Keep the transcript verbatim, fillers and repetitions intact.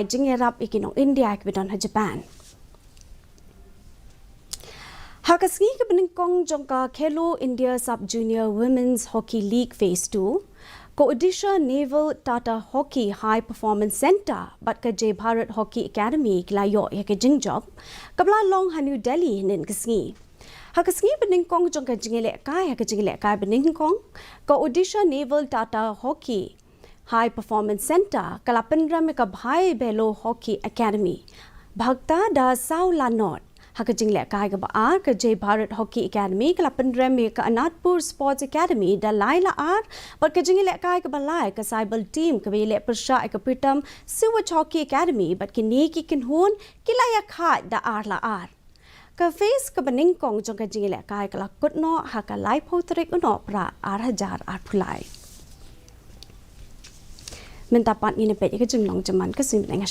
jingïarap ïa ki nong India kiba don ha Japan. Ha ka sngi kaba nyngkong jong ka Khelo India Sub Junior Women's Hockey League Phase two, ka Odisha Naval Tata Hockey High Performance Centre bad ka Jai Bharat Hockey Academy ki la ïoh ïa ka jingjop, kaba la long ha New Delhi hynnin ka sngi. Ha ka sngi ba nyngkong jong ka jingïalehkai, ha ka jingïalehkai ba nyngkong, ka Odisha Naval Tata Hockey High Performance Centre ka la pynrem ïa ka Bhai Bhelo Hockey Academy, bhagta da saw la nod. Ha ka jingïalehkai kaba ar, ka Jai Bharat Hockey Academy ka la pynrem ïa ka Anandpur Sports Academy da lai la ar, bad ka jingïalehkai kaba lai, ka Saibal Team kaba ïaleh pyrshah ïa ka Pritam Sewage Hockey Academy, bad kine ki kynhun ki la ïakhaid da ar la ar. Ka phase kaba nyngkong jong ka jingïalehkai ka la kut noh ha ka laiphew tarik u Nohprah ar hajar arphew lai. Mynta pat ngin ïa peit ïa ka jinglong jingman ka sngi bneng.